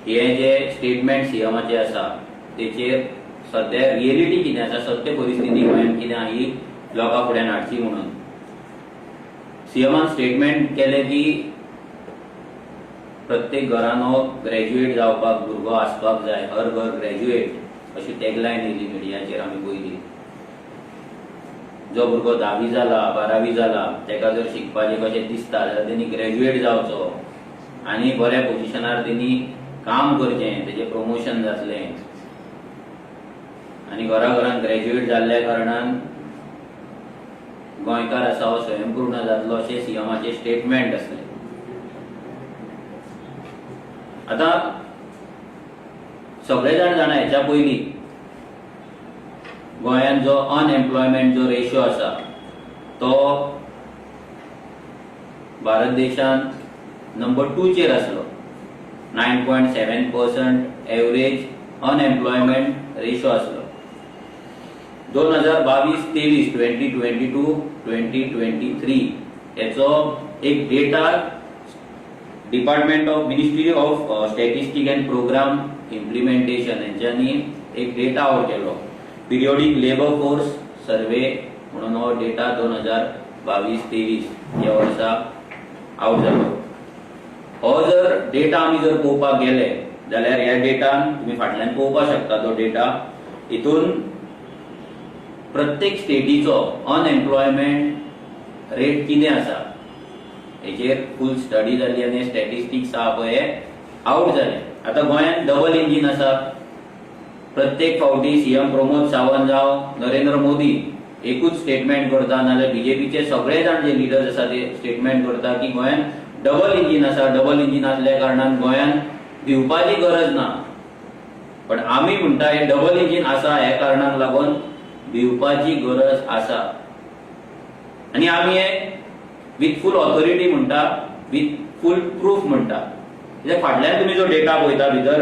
हे जे स्टेटमेंट सीएमाचे आसा, तेचेर सद्या रियलिटी कितें आसा, सत्य परिस्थिती गोंयांत कितें आहा, ही लोकां फुड्यान हाडची म्हणून. सीएमान स्टेटमेंट केलें की प्रत्येक घरान हो ग्रॅज्युएट जावपाक भुरगो आसपाक जाय, हर घर ग्रॅज्युएट अशी टॅगलायन येयली मिडियाचेर आमी पळयली. जो भुरगो धावी जाला, बारावी जाला, ताका जर शिकपाचें कशें दिसता जाल्यार तेणी ग्रॅज्युएट जावचो आनी बऱ्या पोजिशनार तेणी काम करचें, तेजें प्रमोशन जातलें आनी घरा घरान ग्रॅज्युएट जाल्ल्या कारणान गोंयकार आसा हो स्वयंपूर्ण जातलो, अशें सीएमाचें स्टेटमेंट आसलें. आतां सगळे जाण जाणा, हेच्या पयलीं गोंयांत जो अनएम्प्लॉयमेंट जो रेशो आसा तो भारत देशांत नंबर टूचेर आसलो. 9.7% average unemployment ratio आसलो 2022-23, 2022-2023. हेचो एक data Department of Ministry of Statistic and Programme Implementation हेंच्यांनी एक डेटा आउट केलो, पिरियोडीक लेबर फोर्स सर्वे म्हणून. हो डेटा 2022-23 ह्या वर्सा आउट जालो. हो जर डेटा आमी जर पळोवपाक गेले जाल्यार ह्या डेटान तुमी फाटल्यान पळोवपाक शकता तो डेटा. हितून प्रत्येक स्टेटीचो अनएम्प्लॉयमेंट रेट कितें आसा हेचेर फूल स्टडी जाली आनी स्टॅटिस्टिक्स आहा पळय, हे आउट जाले. आतां गोंयांत डबल इंजीन आसा. प्रत्येक फावटी सीएम प्रमोद सावंत जावं नरेंद्र मोदी एकूच स्टेटमेंट करता, नाजाल्यार बीजेपीचे सगळे जाण जे लिडर्स आसा ते स्टेटमेंट करता की गोंयांत डबल इंजीन आसा, डबल इंजीन आसल्या कारणान गोंयांत भिवपाची गरज ना. पण आमी म्हणटा, हे डबल इंजीन आसा ह्या कारणाक लागून भिवपाची गरज आसा आनी आमी हे विथ फूल ऑथॉरिटी म्हणटा, विथ फूल प्रूफ म्हणटा, कित्याक फाटल्यान तुमी जो डेटा पळयता, भितर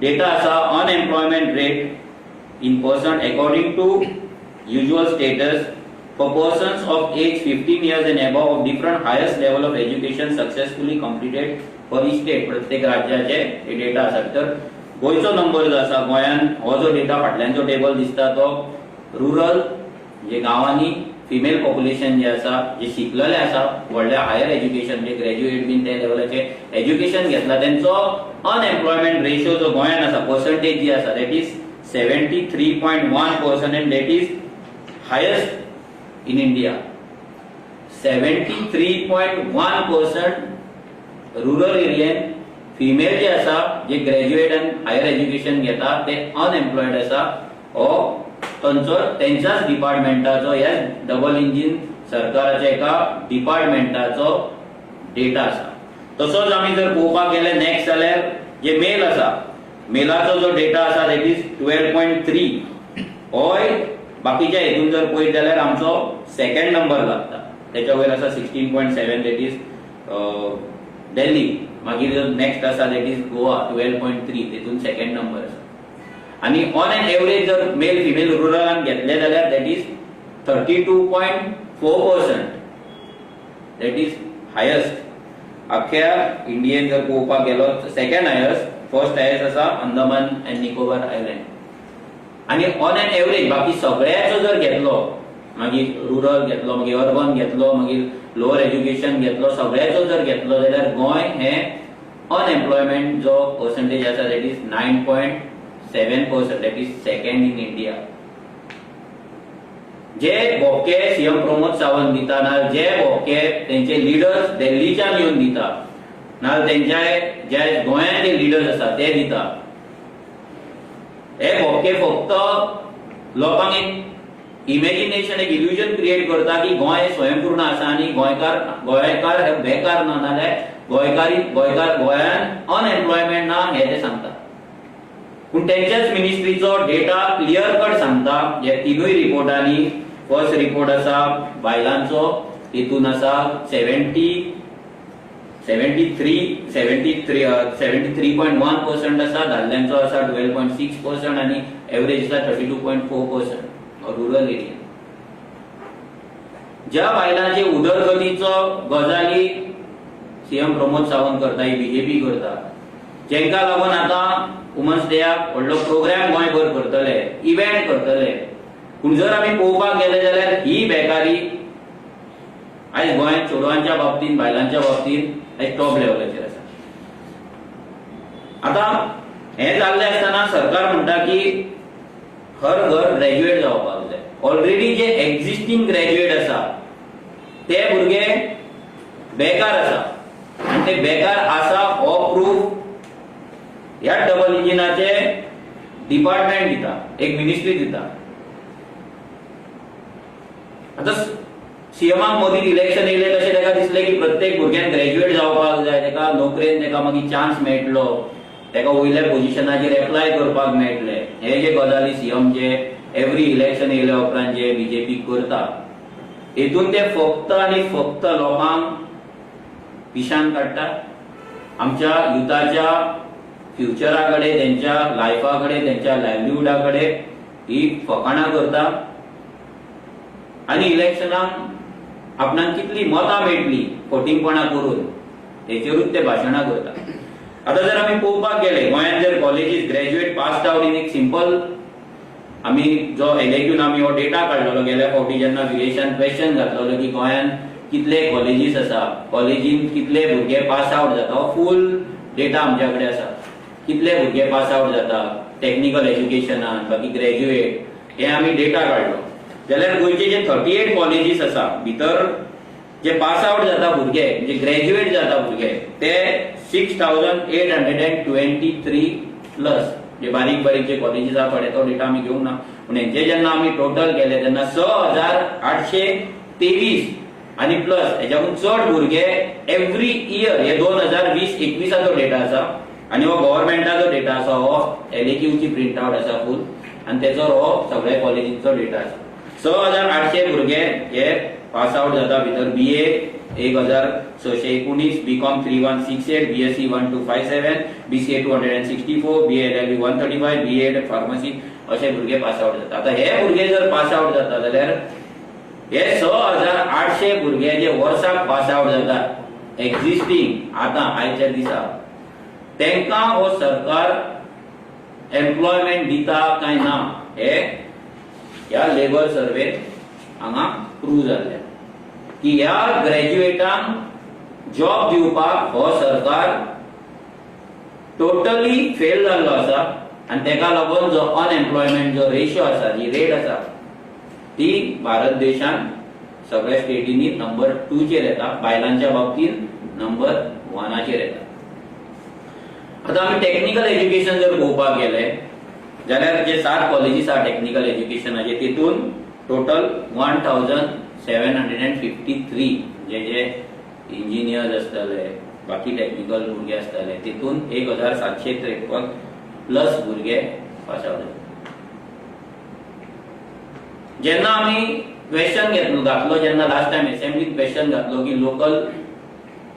डेटा आसा unemployment rate in percent according to usual status for persons of age 15 years and above of different highest level of education successfully completed for each state. प्रत्येक राज्याचे हे डेटा आसा. भितर गोंयचो नंबर जो आसा, गोंयान हो जो डेटा फाटल्यान जो टेबल दिसता तो रुरल म्हणजे गांवांनी फिमेल पॉप्युलेशन जे आसा, जे शिकलेले आसा, व्हडले हायर एज्युकेशन, जे ग्रॅज्युएट बीन त्या लेवलाचे एज्युकेशन घेतला, तेंचो अनएम्प्लॉयमेंट रेशो जो गोंयान आसा, पर्संटेज जी आसा, that is 73.1% and that is highest in India. 73.1% Rural एरियेन female जे आसा, जे ग्रॅज्युएट आनी हायर एज्युकेशन घेता, ते अनएम्प्लॉयड आसा. हो तांचो तेंच्याच डिपार्टमेंटाचो, ह्या डबल इंजीन सरकाराच्या एका डिपार्टमेंटाचो डेटा आसा. तसोच आमी जर पळोवपाक गेले नेक्स्ट जाल्यार जे मेल आसा, मेलाचो जो डेटा आसा, that is 12.3. होय बाकीच्या हेतून जर पळयत जाल्यार आमचो सेकंड नंबर लागता. तेच्या वयर आसा 16.7, that is Delhi. मागीर नेक्स्ट आसा that is Goa, 12.3, तेतून सेकंड नंबर आसा. आनी ऑन एन एवरेज जर मेल फिमेल रुरलान घेतले जाल्यार that is 32.4%, that is highest. अख्ख्या इंडियेन जर पळोवपाक गेलो, सेकंड हायस्ट. फर्स्ट हायस्ट आसा अंदमान अँड निकोबार आयलँड. आनी ऑन एन एवरेज बाकी सगळ्याचो जर घेतलो, मागीर रुरल घेतलो, मागीर अर्बन घेतलो, मागीर लोअर एज्युकेशन घेतलो, सगळ्याचो जर घेतलो जाल्यार गोंय हे अनएम्प्लॉयमेंट जो पर्संटेज आसा, that is 9.7%, that is second in India. जे भोके सीएम प्रमोद सावंत दिता, ना जे भोके तेंचे लिडर्स दिल्लीच्यान येवन दिता, ना तेंच्या जे गोंयांत जे लिडर्स आसा ते दिता, हे भोके फक्त लोकांक एक इमेजिनेशन, एक इल्युजन क्रिएट करता की गोंय स्वयंपूर्ण आसा आनी गोंयकार हे बेकार ना, नाजाल्यार गोंयकार गोंयान अनएम्प्लॉयमेंट ना हे ते सांगता. पूण तेंच्याच मिनिस्ट्रीचो डेटा क्लियर कट सांगता. हे तिनूय रिपोर्टांनी, फर्स्ट रिपोर्ट आसा बायलांचो, तितून आसा 73.1% आसा, दादल्यांचो आसा 12.6% आनी एवरेज आसा 32.4% रुरल एरिया. ज्या बायलांचे उदरगतीचो गजाली सीएम प्रमोद सावंत करता, ही बीजेपी करता. जेंका लागून आतां वुमन्स डेयाक व्हडलो प्रोग्राम गोंयभर करतले, इव्हेंट करतले. पूण जर आमी पळोवपाक गेले जाल्यार ही बेकारी आयज गोंयांत चेडवांच्या बाबतींत, बायलांच्या बाबतींत आयज टॉप लेवलाचेर आसा. आतां हें जाल्लें आसतना सरकार म्हणटा की हर घर ग्रॅज्युएट जावपाक जाय. ऑलरेडी जे एक्झिस्टींग ग्रॅज्युएट आसा ते भुरगे बेकार आसा आनी ते बेकार आसा हो प्रूफ ह्या डबल इंजिनाचे डिपार्टमेंट दिता, एक मिनिस्ट्री दिता. आतां सीएमाक मदीं इलेक्शन येयलें तशें ताका दिसलें की प्रत्येक भुरग्यान ग्रॅज्युएट जावपाक जाय, ताका नोकरेन ताका मागीर चान्स मेळटलो, ताका वयल्या पोजिशनाचेर एप्लाय करपाक मेळटले. हे जे गजाली सीएम जे एवरी इलेक्शन येयल्या उपरांत जे बीजेपी करता, हेतून ते फक्त आनी फक्त लोकांक पिशान काडटा, आमच्या युथाच्या फ्युचरा कडेन, तेंच्या लायफा कडेन, तेंच्या लायवलीहुडा कडेन ही फकाणां करता आनी इलेक्शनाक आपणाक कितली मतां मेळटली फटींगपणां करून हेचेरूच ते भाशणां करता. आतां जर आमी पळोवपाक गेले, गोंयांत जर colleges graduate pass out in एक सिंपल आमी जो एलएक्यून आमी हो डेटा काडलेलो गेल्या फावटी, जेन्ना विरेशान क्वेश्चन घातलेलो की गोंयांत कितले कॉलेजीस आसा, कॉलेजीन कितले भुरगे पास आउट जाता, हो फूल डेटा आमच्या कडेन आसा. कितले भुरगे पास आउट जाता टॅक्निकल एज्युकेशनान, बाकी ग्रॅज्युएट, हे आमी डेटा काडलो जाल्यार गोंयचे जे 38 कॉलेजीस आसा, भितर जे पास आउट जाता भुरगे, म्हणजे ग्रॅज्युएट जाता भुरगे, ते 6823 plus. जे बारीक बारीक जे कॉलेजीस आहा थोडे, तो डेटा आमी घेवंक ना, पूण हेंचे जेन्ना आमी टोटल केले तेन्ना 6823 आनी प्लस हेच्याकून चड भुरगे एवरी इयर. हे 2020-21आचो डेटा आसा आनी हो गव्हर्मेंटाचो डेटा आसा. हो एलएक्यूची प्रिंट आउट आसा फूल आनी तेचो हो सगळ्या कॉलेजींचो डेटा आसा. 6800 भुरगे हे पास आउट जाता. भितर BA 1619, BCom 3168, BSc 1257, BCA 264, BLLB 135, BEd, pharmacy अशे भुरगे पास आउट जाता. आता हे भुरगे जर पास आउट जाता जाल्यार हे 6800 भुरगे जे वर्साक पास आउट जातात एक्झिस्टींग आतां आयच्या दिसा, तांकां हो सरकार एम्प्लॉयमेंट दिता काय ना, हे ह्या लेबर सर्वे हांगा प्रूव जाल्ले की ह्या ग्रॅज्युएटांक जॉब दिवपाक हो सरकार टोटली फेल जाल्लो आसा. आनी तेका लागून जो अनएम्प्लॉयमेंट जो रेशो आसा, जी रेट आसा, ती भारत देशान सगळ्या स्टेटींनी नंबर 2चेर येता, बायलांच्या बाबतींत नंबर 1आचेर येता. आतां आमी टॅक्निकल एज्युकेशन जर पळोवपाक गेले जाल्यार जे सात कॉलेजीस आहा टॅक्निकल एज्युकेशनाचे, तितून total 1753 जे जे इंजिनियर्स आसतले, बाकी टॅक्निकल भुरगे आसतले, तितून 1753 प्लस भुरगे पास आउट जाले. जेन्ना आमी क्वेश्चन घेतलो घातलो, जेन्ना लास्ट टायम असेंब्लीत क्वेश्चन घातलो की लोकल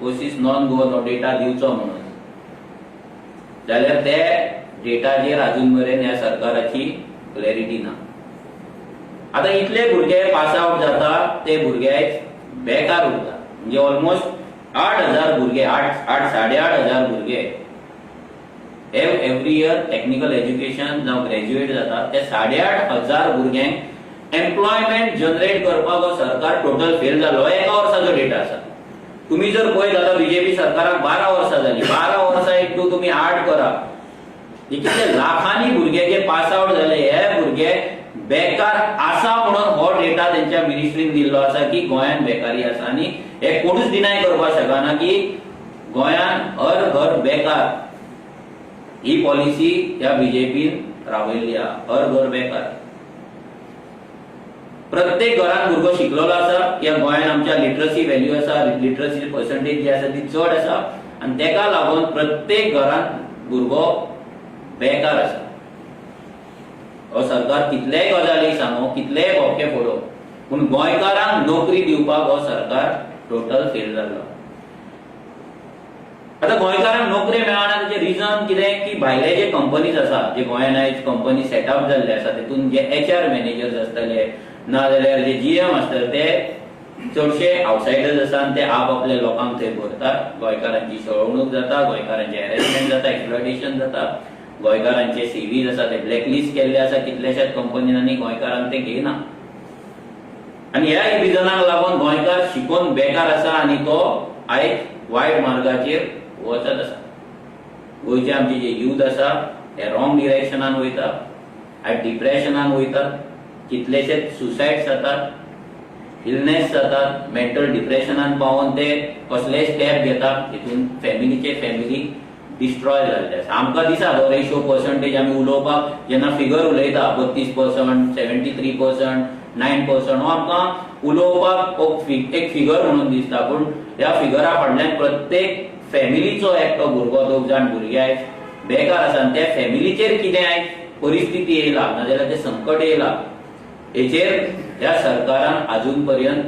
कोर्सीस नॉन गोवन हो डेटा दिवचो म्हणून, जाल्यार ते डेटाचेर अजून मेरेन ह्या सरकाराची क्लॅरिटी ना. आतां इतले भुरगे पास आउट जाता, ते भुरगे बेकार उरता. म्हणजे ऑलमोस्ट 8000 भुरगे, आठ आठ 8500 भुरगे हे एवरी इयर टेक्निकल एज्युकेशन जावं ग्रॅज्युएट जाता. ते 8500 भुरग्यांक एम्प्लॉयमेंट जनरेट करपाक हो सरकार टोटल फेल जालो. हो एका वर्साचो डेटा आसा. तुम्ही जर पळयत जाल्यार बीजेपी सरकाराक 12 वर्सां जाली. 12 वर्सां इंटू तुमी 8 करा, हे कितले लाखांनी भुरगे जे पास आउट जाले, हे भुरगे बेकार आसा म्हणून हो डेटा तेंच्या मिनिस्ट्रीन दिल्लो आसा की गोंयांत बेकारी आसा. आनी हे कोणूच डिनाय करपाक शकना की गोंयांत हर घर बेकार ही पॉलिसी ह्या बीजेपीन राबयल्ली आहा. हर घर बेकार, प्रत्येक घरात भुरगो शिकलेलो आसा. ह्या गोंयांत आमच्या लिटरसी व्हॅल्यू आसा, लिटरसी पर्संटेज जी आसा ती चड आसा आनी तेका लागून प्रत्येक घरांत भुरगो बेकार आसा. हो सरकार कितलेय गजाली सांगो, कितलेय भोके फोडो, पूण गोंयकारांक नोकरी दिवपाक हो सरकार टोटल फेल जाल्लो. आतां गोंयकारांक नोकरी मेळना तेचें रिजन कितें की भायले जे कंपनीज आसा, जे गोंयांत आयज कंपनी सेटअप जाल्ले आसा, तेतून जे एचआर मॅनेजर्स आसतले, ना जाल्यार जे जीएम आसतले, ते चडशे आवटसायडर्स आसा आनी ते आप आपल्या लोकांक थंय भरतात. गोंयकारांची छळवणूक जाता, गोंयकारांचे हॅरेसमेंट जाता, एक्सप्लॉयटेशन जाता, गोंयकारांचे सीवीज आसा ते ब्लॅकलिस्ट केल्ले आसा कितल्याशाच कंपनींनी, गोंयकारांक ते घेयना. आनी ह्या रिजनाक लागून गोंयकार शिकोवन बेकार आसा आनी तो आयज वायट मार्गाचेर वचत आसा. गोंयचे आमचे जे यूथ आसा हे रॉंग डिरेक्शनान वयता, आयज डिप्रेशनान वयतात, कितलेशेच सुसायड जातात, इलनेस जातात, मेंटल डिप्रेशनान पावोन ते कसलेय स्टेप घेतात. हितून फॅमिलीचे फॅमिली डिस्ट्रॉय जाल्ले आसा. आमकां दिसा तो रेशो पर्संटेज आमी उलोवपाक जेन्ना फिगर उलयता 32%, 73%, 9% हो आमकां उलोवपाक एक फिगर म्हणून दिसता, पूण ह्या फिगरा फाटल्यान प्रत्येक फॅमिलीचो एकटो भुरगो, दोग जाण भुरगे आयज बेकार आसा आनी त्या फॅमिलीचेर कितें आयज परिस्थिती येयला नाजाल्यार तें संकट येयला हेचेर ह्या सरकारान अजून पर्यंत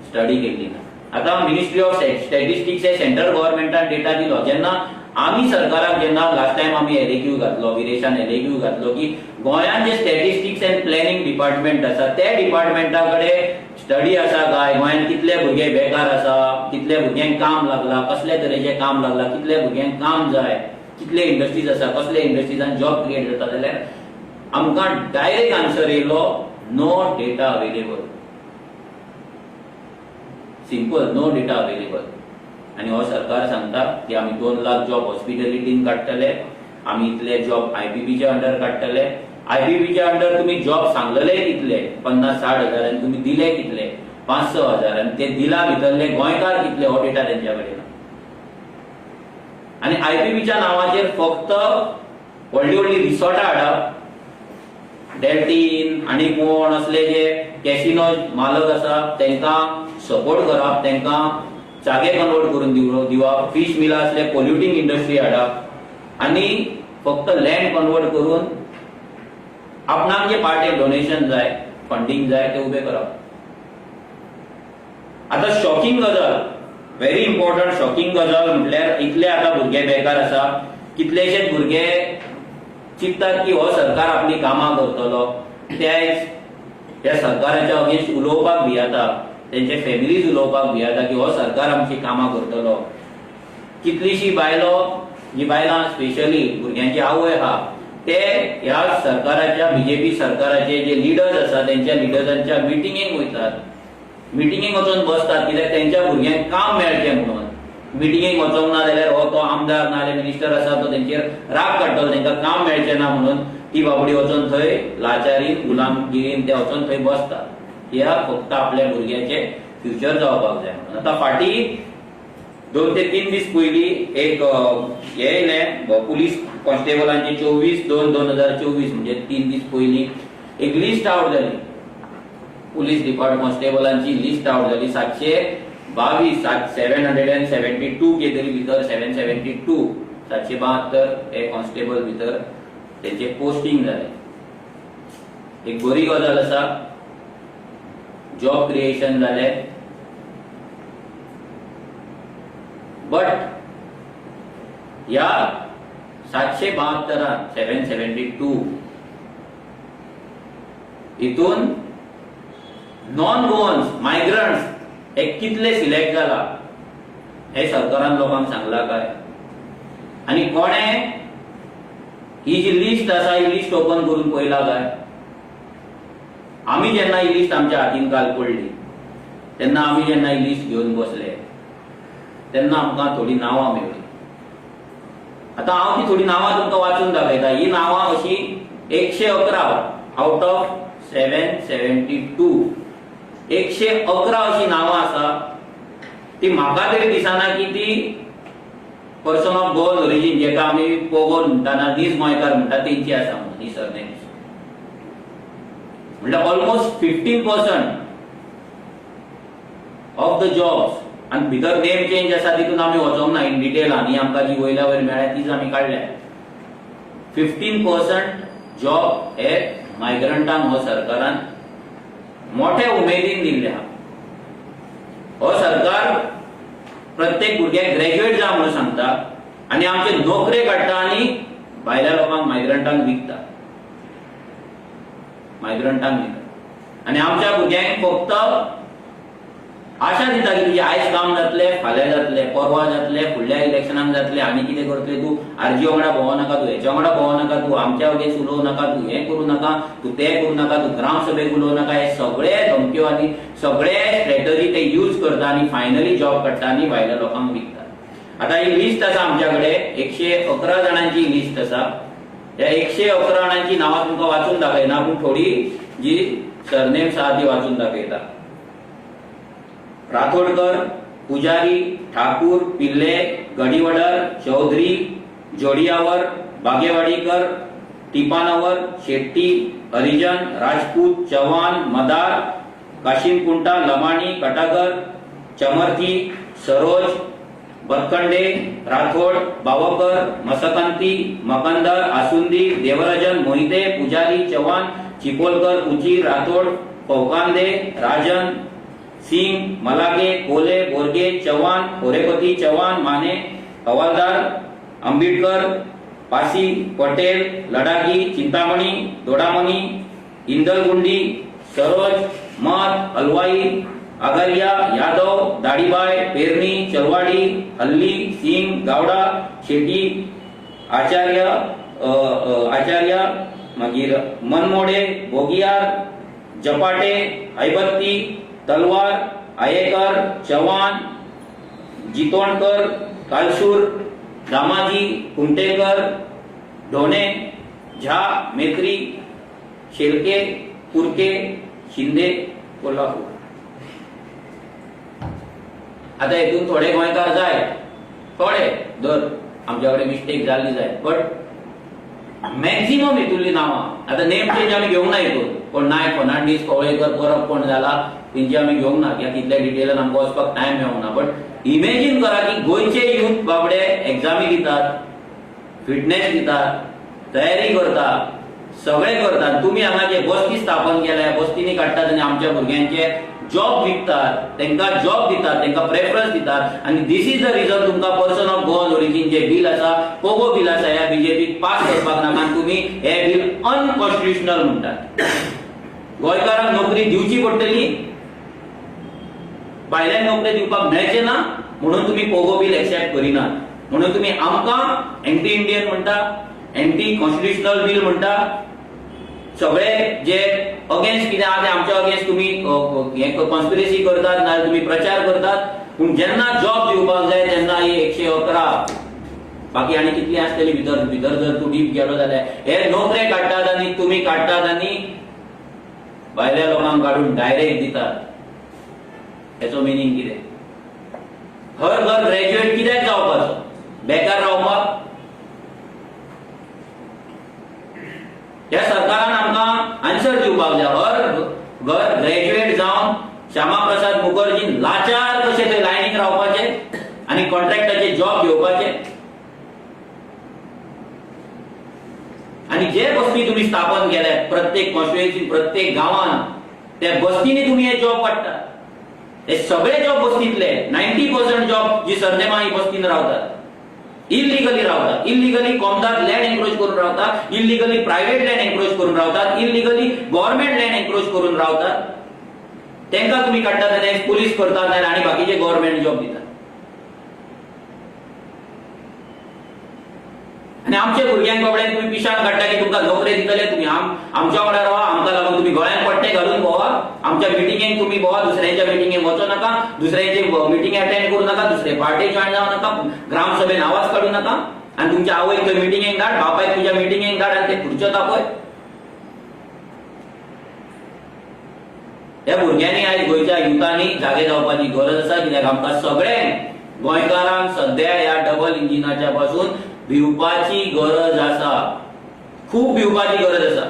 स्टडी केल्ली ना. आतां मिनिस्ट्री ऑफ स्टॅटिस्टिक्स हे सेंट्रल गव्हर्मेंटान डेटा दिलो. जेन्ना आमी सरकाराक जेन्ना लास्ट टायम आमी एलएक्यू घातलो, विरेशान एलएक्यू घातलो की गोंयांत जे स्टॅटिस्टिक्स अँड प्लॅनिंग डिपार्टमेंट आसा त्या डिपार्टमेंटा कडेन स्टडी आसा काय गोंयांत कितले भुरगे बेकार आसा, कितले भुरग्यांक काम लागला, कसले तरेचें काम लागला, कितले भुरग्यांक काम जाय, कितले इंडस्ट्रीज आसा, कसले इंडस्ट्रीजान जॉब क्रिएट जाता, जाल्यार आमकां डायरेक्ट आन्सर येयलो no data available. Simple, no data available. आनी हो सरकार सांगता की आमी 2 लाख जॉब हॉस्पिटॅलिटीन काडटले, आमी इतले जॉब आयपीबीच्या अंडर काडटले. आयपीबीच्या अंडर तुमी जॉब सांगलेले कितले? 50-60 हजार. आनी तुमी दिले कितले? 5-6 हजार. आनी ते दिला भितरले गोंयकार कितले हो डेटा तेंच्या कडेन ना. आनी आयपीबीच्या नांवाचेर फक्त व्हडली व्हडली रिसॉर्टां हाडप, डेल्टीन आनी कोण असले जे कॅसिनो मालक आसा तांकां सपोर्ट करप, तांकां जागे कन्वर्ट करून दिवप, फीश मिलां असले पोल्युटींग इंडस्ट्री हाडप आनी फक्त लँड कन्वर्ट करून आपणाक जे पार्टेक डोनेशन जाय, फंडींग जाय ते उबे करप. आतां शॉकिंग गजाल, व्हेरी इम्पॉर्टंट शॉकिंग गजाल म्हटल्यार इतले आतां भुरगे बेकार आसा, कितलेशेच भुरगे चिंततात की हो सरकार आपली कामां करतलो. ते आयज ह्या सरकाराच्या अगेन्स्ट उलोवपाक भियेता, तेंचे फॅमिलीज उलोवपाक भियेता की हो सरकार आमची कामां करतलो. कितलीशी बायलो, जी बायलां स्पेशली भुरग्यांची आवय आहा, ते ह्या सरकाराच्या, बीजेपी सरकाराचे जे लिडर्स आसा तेंच्या लिडर्सांच्या मिटिंगेक वयतात, मिटिंगेक वचून बसतात, कित्याक तेंच्या भुरग्यांक काम मेळचें म्हणून. मिटिंगेक वचोंक ना जाल्यार हो तो आमदार ना जाल्यार मिनिस्टर आसा तो तेंचेर राग काडटलो, तेंकां काम मेळचें ना म्हणून ती बाबडी वचोन थंय लाचारीन, गुलामगिरीन ते वचोन थंय बसतात, कित्याक फक्त आपल्या भुरग्याचे फ्युचर जावपाक जाय म्हणून. आतां फाटीं 2 ते 3 दीस पयलीं एक हे येयलें, पुलीस कॉन्स्टेबलांची 24/2/2024, म्हणजे 3 दीस पयलीं एक लिस्ट आवट जाली. पुलीस डिपार्टमेंट कॉन्स्टेबलांची लिस्ट आवट जाली 722, सात 772 कितें तरी भितर, 772, 772 हे कॉन्स्टेबल भितर तेंचे पोस्टिंग जाले. एक बरी गजाल आसा, जॉब क्रिएशन जालें, बट ह्या 772, 772 हितून नॉन गोवन्स, मायग्रंट्स हे कितले सिलेक्ट जाला हे सरकारान लोकांक सांगला काय? आनी कोणे ही जी लिस्ट आसा ही लिस्ट ओपन करून पळयला काय? आमी जेन्ना ही लिस्ट आमच्या हातीन काल पडली तेन्ना, आमी जेन्ना ही लिस्ट घेवन बसले तेन्ना आमकां थोडीं नांवां मेळ्ळीं. आतां हांव ती थोडीं नांवां तुमकां वाचून दाखयता. ही नांवां अशी 111 आवट ऑफ 772, 111 अशी नांवां आसा ती म्हाका तरी दिसना की ती पर्सन ऑफ गोवन ओरिजीन, जेका आमी पोगोन म्हणटा ना नीज गोंयकार म्हणटा, तेंची आसा म्हणून ही सरनेम्स. म्हणल्यार almost 15% of the jobs. आनी भितर नेम चेंज आसा, तितून आमी वचोंक ना इन डिटेल, आनी आमकां जी वयल्या वयर मेळ्ळ्या तीच आमी काडल्या. 15% जॉब हे मायग्रंटांक हो सरकारान मोठ्या उमेदीन दिल्ले आहा. हो सरकार प्रत्येक भुरग्याक ग्रॅज्युएट जा म्हणून सांगता आनी आमचे नोकरे काडटा आनी भायल्या लोकांक, मायग्रंटांक विकता, मायग्रंटांक विकता आनी आमच्या भुरग्यांक फक्त आशा दिता की तुजें आयज काम जातलें, फाल्यां जातलें, परवा जातलें, फुडल्या इलेक्शनाक जातलें, आनी कितें करतलें तूं, आरजी वांगडा भोंवो नाका तूं, हेच्या वांगडा भोंवो नाका तूं, आमच्या अगेन्स्ट उलोवं नाका तूं, हें करूं नाका तूं, तें करूं नाका तूं, ग्रामसभेक उलोवं नाका. हे सगळे धमक्यो आनी सगळे स्ट्रॅटजी ते यूज करता आनी फायनली जॉब काडटा आनी भायल्या लोकांक विकता. आतां ही लिस्ट आसा आमच्या कडेन, 111 जाणांची लिस्ट आसा. ह्या 111 जाणांची नांवां तुमकां वाचून दाखयना, पूण थोडी जी सरनेम्स आहा ती वाचून दाखयता. राठोडकर, पुजारी, ठाकूर, पिल्ले, गडिवडर, चौधरी, जोडियावर, बागेवाडीकर, टिपानावर, शेट्टी, हरिजन, राजपूत, चव्हाण, मदार, काशिमकुंटा, लमाणी, कटागर, चमर्थी, सरोज, बतखंडे, राठोड, बावकर, मसकांती, मकंदर, आसुंदी, देवराजन, मोहिते, पुजारी, चव्हाण, चिपोलकर, उची, राठोड, फौकांदे, राजन, सिंग, मलागे, कोले, बोरगे, चव्हाण, कोरेपती, चव्हाण, माने, हवालदार, आंबेडकर, पासी, पटेल, लडाकी, चिंतामणी, दोडामणी, इंदलगुंडी, सरोज, मत, हलवाई, आगरिया, यादव, दाडीबाय, पेरणी, चलवाडी, हल्ली, सिंग, गावडा, शेटी, आचार्य, आचार्य, मागीर मनमोडे, बोगियार, जपाटे, ऐबत्ती, तलवार, आयेकर, चव्हाण, जितोणकर, कालसूर, दामाजी, कुमटेकर, ढोणे, झा, मेत्री, शेलके, कुरके, शिंदे, कोल्हापूर. आता हेतून थोडे गोंयकार जाय, थोडे धर आमच्या कडेन मिस्टेक जाल्ली जाय, बट मॅक्झिमम हेतूंतली नांवां आतां नेम चेंज आमी घेवंक ना हितून. कोण नायक, फर्नांडीस, कवळेकर, परब कोण जाला तेंची आमी घेवंक ना, कित्याक तितल्या डिटेलान आमकां वचपाक टायम मेळोंक ना. बट इमेजीन करा की गोंयचे यूथ बाबडे एग्जामी दितात, फिटनेस दितात, तयारी करता, सगळे करतात. तुमी हांगा जे बस्ती स्थापन केल्या, बस्तींनी काडटात आनी आमच्या भुरग्यांचे जॉब विकतात, तांकां जॉब दितात, तांकां प्रेफरन्स दितात. आनी this is the reason तुमकां person of Goan origin J bill आसा, पोगो बील आसा, ह्या बीजेपीक पास करपाक नाका आनी तुमी हे बील अनकॉन्स्टिट्युशनल म्हणटात. गोंयकारांक नोकरी दिवची पडटली, भायल्यांक नोकरी दिवपाक मेळचे ना म्हणून तुमी पोगो बील एक्सेप्ट करिनात, म्हणून तुमी आमकां एंटी इंडियन म्हणटा, एंटी कॉन्स्टिट्युशनल बील म्हणटा. सगळे जे अगेन्स्ट कितें आहा ते आमच्या अगेन्स्ट तुमी हे कॉन्स्पिरसी करतात, नाजाल्यार तुमी प्रचार करतात. पूण जेन्ना जॉब दिवपाक जाय तेन्ना ही 111, बाकी आनी कितली आसतली भितर भितर जर तूं डीप गेलो जाल्यार, हे नोकरे काडटात आनी तुमी काडटात आनी भायल्या लोकांक काडून डायरेक्ट दितात. हेचो मिनींग कितें? हर घर ग्रॅज्युएट कित्याक जावपाचो? बेकार रावपाक? ह्या सरकारान आमकां आन्सर दिवपाक जाय. हर घर ग्रॅज्युएट जावन श्यामा प्रसाद मुखर्जी लाचार कशे थंय लायनीक रावपाचे आनी कॉन्ट्रॅक्टाचे जॉब घेवपाचे. आनी जे बस्ती तुमी स्थापन केल्यात प्रत्येक कॉन्स्टिट्युएन्सी, प्रत्येक गांवान, त्या बस्तींनी तुमी हे जॉब काडटात. हे सगळे जॉब बस्तींतले 90% जॉब जी सरनेमा ही बस्तीन रावतात, इलिगली रावतात, इलिगली कोमदार लँड एन्क्रोच करून रावतात, इलिगली प्रायव्हेट लँड एन्क्रोच करून रावतात, इलिगली गव्हर्नमेंट लँड एन्क्रोच करून रावतात. तांकां तुमी काडटात आनी पुलीस करतात आनी बाकीचे गव्हर्नमेंट जॉब दितात. आनी आमच्या भुरग्यांक बाबड्यांक तुमी पिशान काडटा की तुमकां नोकरे दितले, तुमी आमच्या वांगडा रावा, आमकां लागून तुमी गळ्यान पट्टे घालून भोवा, आमच्या मिटिंगेक तुमी भोवा, दुसऱ्यांच्या मिटिंगेक वचो नाका, दुसऱ्यांचे मिटिंग अटेंड करूं नाका, दुसरे पार्टी जॉयन जावं नाका, ग्रामसभेन आवाज काडूं नाका, आनी तुमच्या आवयक थंय मिटिंगेक धाड, बापायक तुज्या मिटिंगेक धाड आनी ते खुर्च्यो तापय. ह्या भुरग्यांनी आयज गोंयच्या युथांनी जागे जावपाची गरज आसा, कित्याक आमकां सगळ्यांक गोंयकारांक सद्या ह्या डबल इंजिनाच्या पासून भिवपाची गरज आसा, खूब भिवपाची गरज आसा.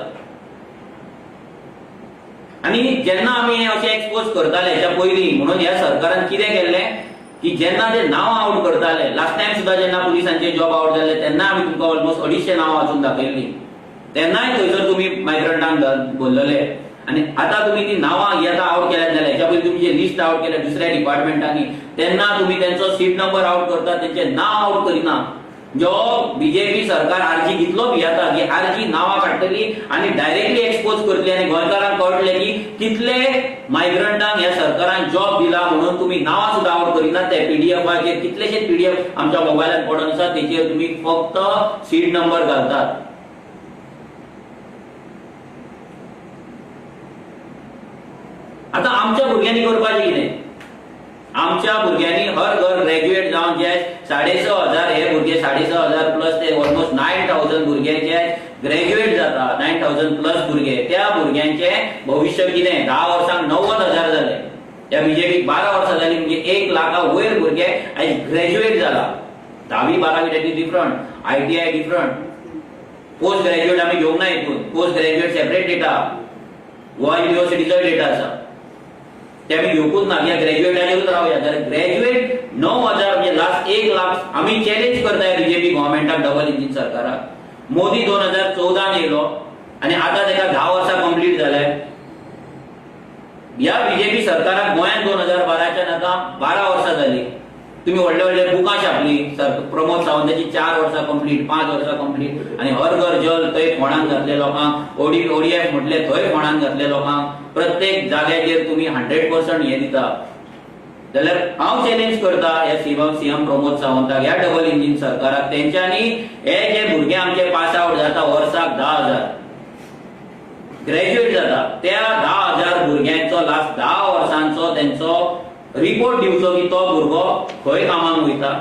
आनी जेन्ना आमी हे अशें एक्सपोज करताले हेच्या पयलीं, म्हणून ह्या सरकारान कितें केल्लें की जेन्ना ते नांवां आवट करताले, लास्ट टायम सुद्दां जेन्ना पुलिसांचे जॉब आवट जाल्ले तेन्ना आमी तुमकां ऑलमोस्ट 250 नांवां वाचून दाखयल्लीं, तेन्नाय थंयसर तुमी मायग्रंटांक भरलेले. आनी आतां तुमी ती नांवां ही आतां आवट केल्यात जाल्यार हेच्या पयलीं तुमी जे लिस्ट आवट केल्या दुसऱ्या डिपार्टमेंटांनी, तेन्ना तुमी तेंचो सीट नंबर आवट करतात, तेंचें नांव आवट करिना. जो बीजेपी सरकार आरजी कितलो भियेता की आरजी नांवां काडटली आनी डायरेक्टली एक्सपोज करतली आनी गोंयकारांक कळटलें की कितले मायग्रंटांक ह्या सरकारान जॉब दिला म्हणून तुमी नांवां सुद्दां आवड करिनात. ते पीडीएफाचेर कितलेशे पीडीएफ आमच्या मोबायलान पडून आसा, तेचेर तुमी फक्त सीट नंबर घालतात. आतां आमच्या भुरग्यांनी करपाचें कितें? आमच्या भुरग्यांनी हर घर ग्रॅज्युएट जावन जे 6,500 हे भुरगे, 6,500 प्लस ते ऑलमोस्ट 9,000 भुरगे जे ग्रॅज्युएट जाता, 9,000 प्लस भुरगे, त्या भुरग्यांचे भविश्य कितें? 10 वर्सांक 90,000 जाले. ह्या बीजेपीक 12 वर्सां जाली म्हणजे 1 लाखा वयर भुरगे आयज ग्रॅज्युएट जाला. 10वी 12वी that is different, ITI different, post graduate आमी घेवंक ना हितून. Post graduate separate data, Goa युनिवर्सिटीचोय डेटा आसा, ते आमी घेवकूच ना. कित्याक ग्रॅज्युएटाचेरूच रावया जाल्यार ग्रॅज्युएट 9,000 म्हणजे लास्ट 1 लाख. आमी चॅलेंज करता बीजेपी गव्हर्मेंटाक, डबल इंजीन सरकाराक. मोदी 2014 येयलो आनी आतां ताका 10 वर्सां कंप्लीट जाले. ह्या बीजेपी सरकाराक गोंयांत 2012च्यान आतां 12 वर्सां जाली. तुमी व्हडले व्हडले बुकां छापली सर प्रमोद सावंताची, 4 वर्सां कंप्लीट, 5 वर्सां कंप्लीट, आनी हर घर जल थंय फोंडान घातले लोकांक, ओडीएफ म्हटले थंय फोंडान घातले लोकांक. प्रत्येक जाग्याचेर तुमी 100% हे दिता. जाल्यार हांव चॅलेंज करता ह्या सीएम प्रमोद सावंताक, ह्या डबल इंजीन सरकाराक, तेंच्यांनी हे जे भुरगे आमचे पास आवट जाता वर्साक 10,000 ग्रॅज्युएट जाता, त्या 10,000 भुरग्यांचो लास्ट 10 वर्सांचो तेंचो रिपोर्ट दिवचो की तो भुरगो खंय कामाक वयता,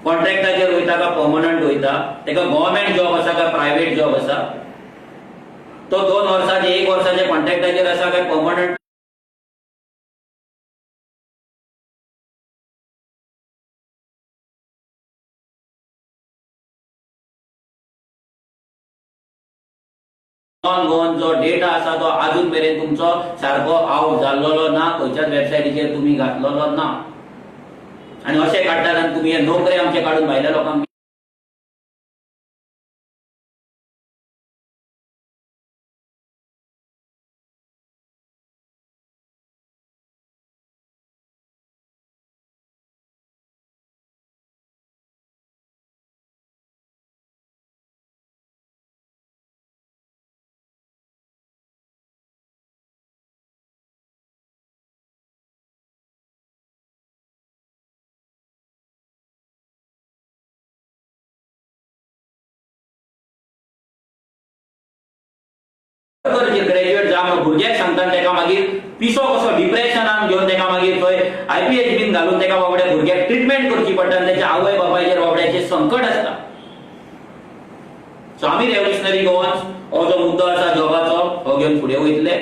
कॉन्ट्रॅक्टाचेर वयता काय पर्मनंट वयता, ताका गव्हर्मेंट जॉब आसा काय प्रायव्हेट जॉब आसा, तो 2 वर्साचे 1 वर्साचे कॉन्ट्रॅक्टाचेर आसा काय पर्मनंट. नॉन गोवन जो डेटा आसा तो अजून मेरेन तुमचो सारको आवट जाल्लोलो ना, खंयच्याच वेबसायटीचेर तुमी घातलेलो ना. आनी अशें काडटात आनी तुमी हे नोकरे आमचे काडून भायल्या लोकांक. ग्रॅज्युएट जावन भुरग्याक सांगता तेका मागीर पिसो कसो डिप्रेशनान घेवन तेका मागीर थंय आयपीएच बीन घालून तेका बाबड्या भुरग्याक ट्रिटमेंट करची पडटा आनी तेच्या आवय बापायचेर बाबड्याचेर संकट आसता. सो आमी रेव्होल्युशनरी गोवन्स हो जो मुद्दो आसा जॉबाचो हो घेवन फुडें वयतले.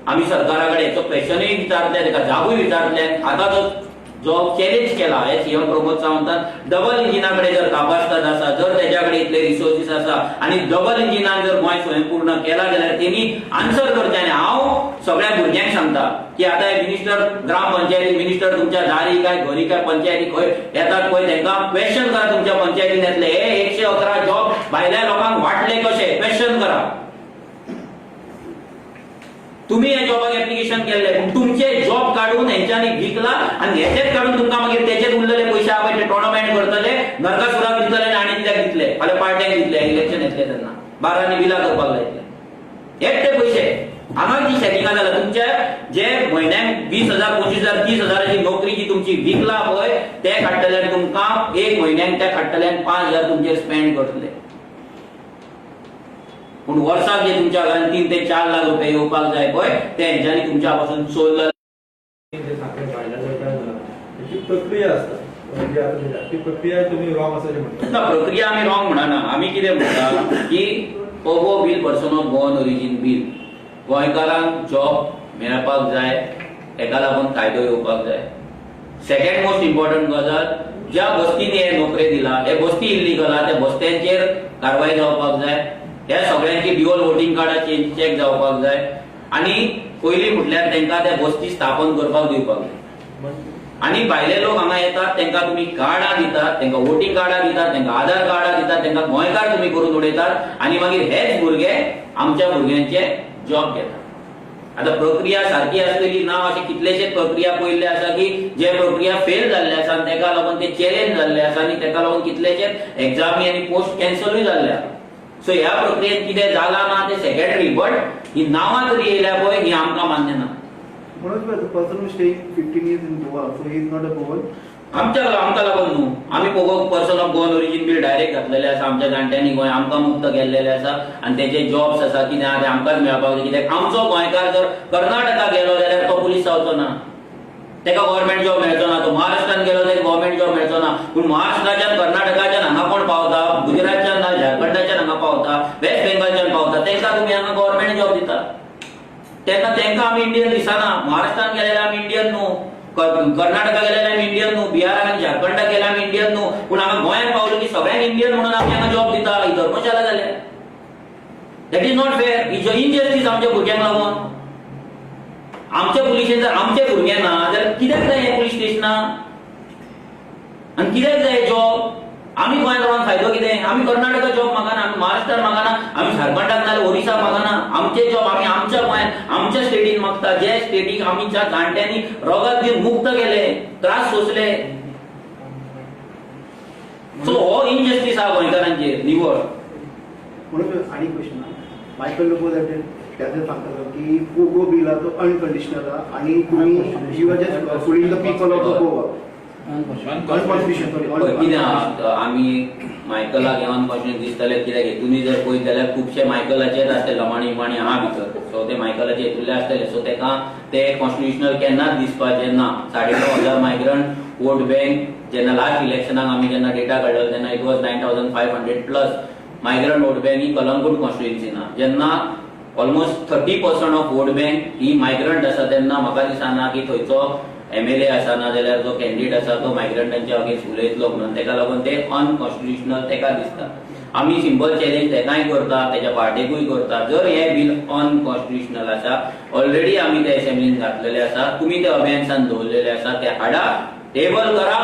आमी सरकारा कडेन हेचो क्वेश्चनूय विचारतले, तेका जाबूय विचारतले. आतां जो चॅलेंज केला हे सीएम प्रमोद सावंतान, डबल इंजिना कडेन जर कापास्ताद आसा, जर तेच्या कडेन इतले रिसोर्सीस आसा आनी डबल इंजिनान जर गोंय स्वयंपूर्ण केला जाल्यार तेणी आन्सर करचें. आनी हांव सगळ्या भुरग्यांक सांगता की आतां हे मिनिस्टर, ग्राम पंचायती मिनिस्टर तुमच्या दारी काय घरी काय पंचायती खंय येतात पळय, तांकां क्वेश्चन करा तुमच्या पंचायतीन येतले हे 111 जॉब भायल्या लोकांक वांटले कशे, क्वेश्चन करा. तुम्ही ह्या जॉबाक एप्लिकेशन केल्ले पूण तुमचे जॉब काडून हेंच्यांनी विकला आनी हेचेच काडून तुमकां मागीर तेचेच उरलेले पयशे आहा ते टोर्नामेंट करतले, नरकासुराक दितले आनी कित्याक दितले, फाल्यां पार्ट्यांक दितले, इलेक्शन येतले तेन्ना बारांनी बिलां करपाक लायतले. हेच ते पयशे हांगा जी सेटिंगां जाल्या तुमच्या जे म्हयन्याक 20,000 25,000 30,000 नोकरी जी तुमची विकला पळय ते काडटले आनी तुमकां एक म्हयन्याक त्या काडटले आनी 5,000 तुमचेर स्पेंड करतले. पूण वर्साक जे तुमच्या घरान 3 ते 4 लाख रुपये येवपाक जाय पळय ते हेंच्यांनी तुमच्या पासून चोरलं. प्रक्रिया आसता म्हणजे आता ती प्रक्रिया तुम्ही रॉंग आसा अशें म्हणटा. ना, प्रक्रिया आमी रॉंग म्हणना. आमी कितें म्हणटा की POGO bill, person of Goan origin bill, गोंयकारांक जॉब मेळपाक जाय, हेका लागून कायदो येवपाक जाय. सेकंड मोस्ट इम्पॉर्टंट गजाल, ज्या बस्तींनी हे नोकरे दिला, हे बस्ती इल्लीगल आहा, त्या बस्त्यांचेर कारवाय जावपाक जाय. ह्या सगळ्यांची ड्युअल वोटींग कार्डां चॅक जावपाक जाय आनी पयलीं म्हटल्यार तांकां त्या बस्ती स्थापन करपाक दिवपाक जाय. आनी भायले लोक हांगा येतात तांकां तुमी कार्डां दितात, तांकां वोटींग कार्डां दितात, तांकां आधार कार्डां दितात, तांकां गोंयकार तुमी करून उडयतात आनी मागीर हेच भुरगे आमच्या भुरग्यांचे जॉब घेतात. आता प्रक्रिया सारकी आसलेली ना अशे कितलेशेच प्रक्रिया पळयल्ले आसा की जे प्रक्रिया फेल जाल्ले आसा आनी तेका लागून ते चॅलेंज जाल्ले आसा आनी तेका लागून कितलेशेच एग्जामी आनी पोस्ट कॅन्सलूय जाल्ले आसा. सो ह्या प्रक्रियेत कितें जालां ना ते सेकंडरी, बट ही नांवां तरी येयल्या पळय, ही आमकां मान्य ना. Manoj bhai, the person who staying 15 years in Goa, so he is not a Goan. आमच्या आमकां लागून न्हू, आमी Pogo person of Goan origin bill direct घातलेले आसा. आमच्या जाणट्यांनी गोंय आमकां मुक्त केल्लेले आसा आनी तेजे जॉब्स आसा, कितें आहा ते आमकांच मेळपाक जाय. कित्याक आमचो गोंयकार जर कर्नाटका गेलो जाल्यार तो पुलीस जावचो ना, तेका गव्हर्मेंट जॉब मेळचो ना. तो महाराष्ट्रान गेलो जाल्यार गव्हर्मेंट जॉब मेळचो ना. पूण महाराष्ट्राच्यान, कर्नाटकाच्यान हांगा कोण पावता, गुजरातच्यान ना झारखंडाच्यान हांगा पावता, वेस्ट बेंगॉलच्यान पावता, तेंकां तुमी हांगा गव्हर्मेंट जॉब दिता. तेन्ना तेंकां आमी इंडियन दिसना. महाराष्ट्रान गेलेले आमी इंडियन न्हू, कर्नाटका गेलेले आमी इंडियन न्हू, बिहाराक आनी झारखंडाक गेले आमी इंडियन न्हू, पूण हांगा गोंयांत पावलो की सगळ्यांक इंडियन म्हणून आमी हांगा जॉब दिता. ही धर्मशाला जाल्या. That is not fair. He injustice आमच्या भुरग्यांक लागून. आमच्या पुलिशेन जर आमचे भुरगे ना जाल्यार कित्याक जाय हे पुलीस स्टेशनां आनी कित्याक जाय जॉब? आमी गोंयांत रावन फायदो कितें? आमी कर्नाटका जॉब मागना, आमी महाराष्ट्रान मागना, आमी झारखंडाक नाजाल्यार ओरिसा मागना. आमचे जॉब आमी आमच्या गोंयांत, आमच्या स्टेटीन मागता, जे स्टेटीक आमच्या जाणट्यांनी रगत दिवन मुक्त केले, त्रास सोंसले. सो हो इनजस्टीस आहा गोंयकारांचेर निवळ. म्हणून आनी क्वेश्चन, मायकल लोबो त्याचे सांगता की पोगो बिल तो अनकंडिशनल आणि तुम्ही you are just fooling the people of the Goa. Unconstitution, sorry. पळय कितें आहा, आमी मायकलाक हें अनकॉन्स्टिट्युशन दिसतलें कित्याक हेतूनय जर पळयत जाल्यार खुबशे मायकलाचेच आसतले, लमाणी विमाणी आहा भितर. सो ते मायकलाचे हेतूंतले आसतले. सो तेका ते कॉन्स्टिट्युशनल केन्नाच दिसपाचें ना. 9500 मायग्रंट वोट बँक, जेन्ना लास्ट इलेक्शनाक आमी जेन्ना डेटा काडलो तेन्ना it was 9500 plus migrant vote bank he Calangute constituency ना. जेन्ना almost 30% of vote bank he migrant आसा, तेन्ना म्हाका दिसना की थंयचो एमएलए आसा ना जाल्यार जो कॅन्डिडेट आसा तो मायग्रंटांच्या अगेन्स्ट उलयतलो म्हणून. तेका लागून ते अनकॉन्स्टिट्युशनल तेका दिसता. आमी सिंपल चॅलेंज तेकाय करता, तेच्या पार्टेकूय करता. जर हे बील अनकॉन्स्टिट्युशनल आसा, ऑलरेडी आमी ते असेंब्लीन घातलेले आसा, तुमी ते अबेयन्सान दवरलेले आसा, ते हाडा, टेबल करा,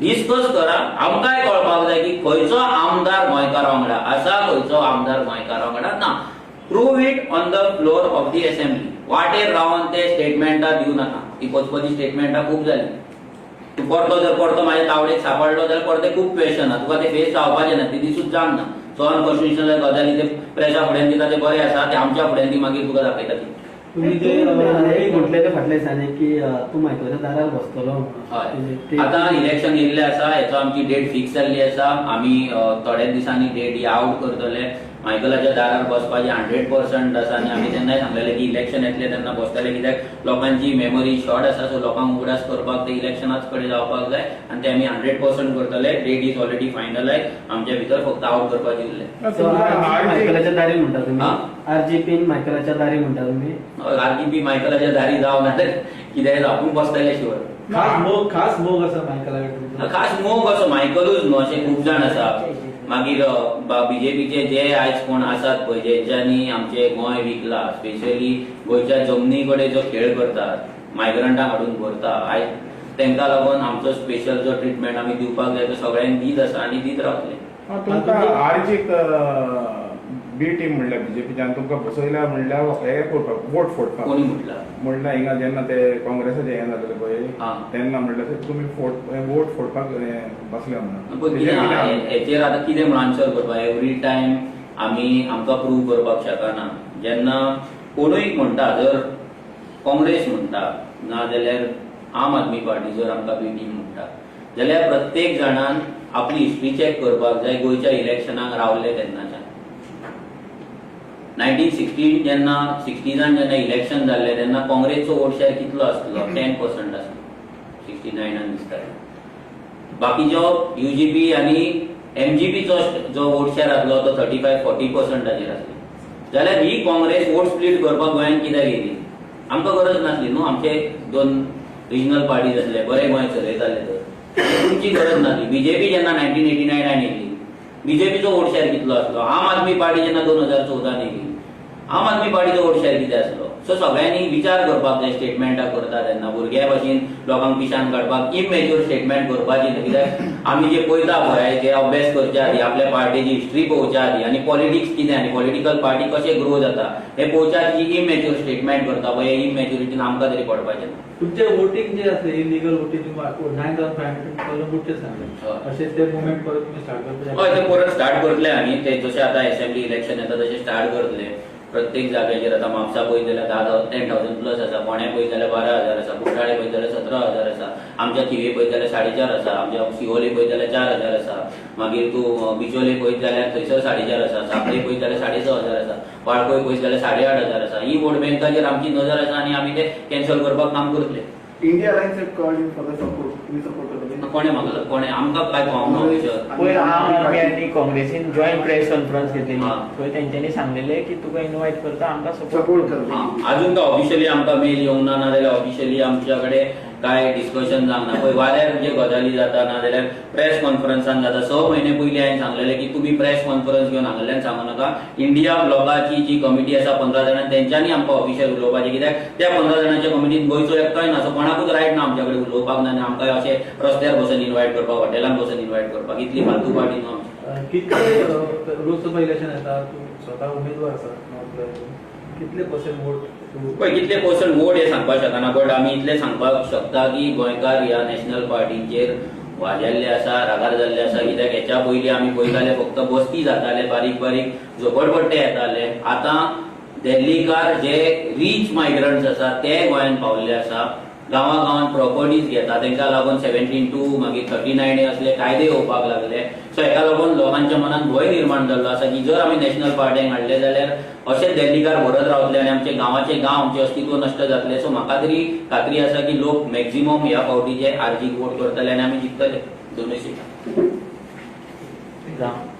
डिस्कस करा. आमकांय कळपाक जाय की खंयचो आमदार गोंयकारा वांगडा आसा, खंयचो आमदार गोंयकारा वांगडा ना. Prove it on the floor of the assembly. वाटेर रावन ते स्टेटमेंटां दिवं नाका. ही पचपची स्टेटमेंटां खूब जाली. तूं परतो जर परतो म्हाज्या तावडेक सापडलो जाल्यार परते खूब क्वेश्चन आहा तुका, ते फेस जावपाचे ना, ते दिसूच जावंक ना. सो अनकॉन्स्टिट्युशनल गजाली ते प्रेसा फुड्यान दिता ते बरे आसा, ते आमच्या फुड्यान ती मागीर तुका दाखयता ती. तुम्ही जे म्हटले ते फाटल्या दिसांनी की तूं मायकलाच्या दारार बसतलो. हय, आतां इलेक्शन येयल्लें आसा, हेचो आमची डेट फिक्स जाल्ली आसा. आमी थोड्याच दिसांनी डेट ही आवट करतले. मायकलाच्या दारार बसपाचें 100% आसा आनी आमी तेन्नाय सांगलेलें की इलेक्शन येतलें तेन्ना बसतले, कित्याक लोकांची मेमरी शॉर्ट आसा. सो लोकांक उगडास करपाक ते इलेक्शनाच कडेन जावपाक जाय आनी ते आमी 100% करतले. Date is already finalise, आमच्या भितर फक्त आवट करपाची उरले. मायकलाच्या दारी म्हणटा तुम्ही? हा? आरजीपीन मायकलाच्या दारी म्हणटा तुम्ही? आरजीपी मायकलाच्या दारी जावं नाजाल्यार कितेंय जावं, आपूण बसतले शुअर. खास मोग आसा मायकला कडेन? खास मोग असो मायकलूच न्हू, अशे खूब जाण आसा. मागीर बीजेपीचे जे आयज कोण आसात पळय, जेंच्यांनी आमचे गोंय विकला, स्पेशली गोंयच्या जमनी कडेन जो खेळ करतात, मायग्रंटांक हाडून भरता, आयज तांकां लागून आमचो स्पेशल जो ट्रिटमेंट आमी दिवपाक जाय तो सगळ्यांक दीत आसा आनी दीत रावतले. तुमकां आरजीक बी टीम म्हणल्यार बीजेपीच्यान तुमकां बसयल्या म्हणल्यार हे करपाक, वोट फोडपाक. कोणी म्हटला? म्हणल्यार हिंगा जेन्ना ते काँग्रेसाचे हें जालेलें पळय, तेन्ना म्हणल्यार ते तुमी वोट फोडपाक हे बसल्या म्हणून. पण कितें आहा, हेचेर आतां कितें म्हणून आन्सर करपाक? एवरी टायम आमी आमकां प्रूव करपाक शकना. जेन्ना कोणूय म्हणटा, जर काँग्रेस म्हणटा ना जाल्यार आम आदमी पार्टी जर आमकां बी टीम म्हणटा जाल्यार प्रत्येक जाणान आपली हिस्ट्री चॅक करपाक जाय. गोंयच्या इलेक्शनाक रावले तेन्नाच्यान, 1916 जेन्ना, सिक्स्टीजान जेन्ना इलेक्शन जाल्लें तेन्ना काँग्रेसचो वोट शेअर कितलो आसलो? 10% आसलो 69नान दिसता. बाकीचो युजीपी आनी एमजीपीचो जो वोट शेअर आसलो तो 35-40%चेर आसलो. जाल्यार ही काँग्रेस वोट स्प्लीट करपाक गोंयांत कित्याक येयली? आमकां गरज नासली न्हू. आमचे दोन रिजनल पार्टीज आसले, बरे गोंय चलयताले, तर तुमची गरज नासली. बीजेपी जेन्ना 1989नान येयली, बीजेपीचो वोट शेअर कितलो आसलो? आम आदमी पार्टी जेन्ना 2014 येयली, आम आदमी पार्टीचो वोट शेअर कितें आसलो? सो सगळ्यांनी विचार करपाक जाय स्टेटमेंटां करता तेन्ना. भुरग्या भशेन लोकांक पिशान काडपाक इमॅच्युअर स्टेटमेंट करपाची न्हय, कित्याक आमी जे पळयता पळय ते अभ्यास करच्या आदी, आपल्या पार्टीची हिस्ट्री पळोवच्या आदी आनी पॉलिटिक्स कितें आनी पॉलिटिकल पार्टी कशें ग्रो जाता हे पळोवच्या आदी जी इमॅच्युअर स्टेटमेंट करता पळय, हे इमॅच्युरिटीन आमकां तरी पडपाचें ना. तुमचे वोटींग जे आसले, इलिगल वोटींग, 9500 बुडचे सांगले. हय. अशें ते मुवमेंट परत तुमी स्टार्ट करपाचे? हय, ते परत स्टार्ट करतले आमी. ते जशे आतां असेंब्ली इलेक्शन येता तशें स्टार्ट करतले प्रत्येक जाग्याचेर. आतां म्हापसा पळयत जाल्यार 10,000 प्लस आसा, फोंड्या पळयत जाल्यार 12,000 आसा, कुठ्ठाळे पळयत जाल्यार 17,000 आसा, आमच्या थिवे पळयत जाल्यार 4.5 आसा, आमच्या शिवोले पळयत जाल्यार 4000 आसा, मागीर तूं बिचोले पळयत जाल्यार थंयसर 4.5 आसा, सांखळे पळयत जाल्यार 6,500 आसा, वाळपय पळयत जाल्यार 8,500 आसा. ही वोट बँकाचेर आमची नजर आसा आनी आमी ते कॅन्सल करपाक काम करतले. India Alliance had called you for the support. तुम्ही सपोर्ट करतले? कोणें मागला? कोणें? आमकां काय पावना ऑफिशियल. पयर आम आदमी आनी काँग्रेसीन जॉयंट प्रेस कॉन्फरन्स घेतलेली. हा. थंय तेंच्यांनी सांगलेले की तुका इनवायट करता, आमकां सपोर्ट सपोर्ट. करतले. अजून काय ऑफिशियली आमकां मेल येवंक ना, नाजाल्यार ऑफिशियली आमच्या कडेन काय डिस्कशन जावंक ना. पळय, वाऱ्यार जे गजाली जाता नाजाल्यार प्रेस कॉन्फरन्सान जाता. 6 म्हयने पयलीं हांवें सांगलेलें की तुमी प्रेस कॉन्फरन्स घेवन हांगल्यान सांगू नाका. इंडिया ब्लॉकाची जी कमिटी आसा 15 जाणां, तेंच्यांनी आमकां ऑफिशियल उलोवपाचें, कित्याक त्या 15 जाणांच्या कमिटीन गोंयचो एकटोय ना. सो कोणाकूच रायट ना आमच्या कडेन उलोवपाक ना आनी आमकां अशें रस्त्यार बसून इन्वायट करपाक, हॉटेलान बसून इन्वायट करपाक. इतली फालतू पार्टी न्हू आमची. कितले लोकसभा इलेक्शन येता, तूं स्वता उमेदवार आसा नॉर्थ गोंयातून, कितले पर्सेंट वोट तूं? पळय, कितले पर्संट वोट हे सांगपाक शकना, बट आमी इतलें सांगपाक शकता की गोंयकार ह्या नॅशनल पार्टीचेर वाजेल्ले आसा, रागार जाल्ले आसा, कित्याक हेच्या पयलीं आमी पळयताले फक्त बस्ती जाताले, बारीक बारीक झोपडपट्टे येताले. आतां दिल्लीकार जे रीच मायग्रंट्स आसा ते गोंयांत पावल्ले आसा, गांवा गांवांत प्रॉपर्टीज घेता. तांकां लागून 17(2), मागीर 39 असले कायदे येवपाक लागले. सो हेका लागून लोकांच्या मनात भंय निर्माण जाल्लो आसा की जर आमी नॅशनल पार्ट्यांक हाडले जाल्यार अशेच दिल्लीकार भरत रावतले आनी आमचे गांवाचे गांव, आमचे अस्तित्व नश्ट जातले. सो म्हाका तरी खात्री आसा की लोक मॅक्झिमम ह्या फावटी जे आरजीक वोट करतले आनी आमी जिखतले दोनूय सिटां. जावं.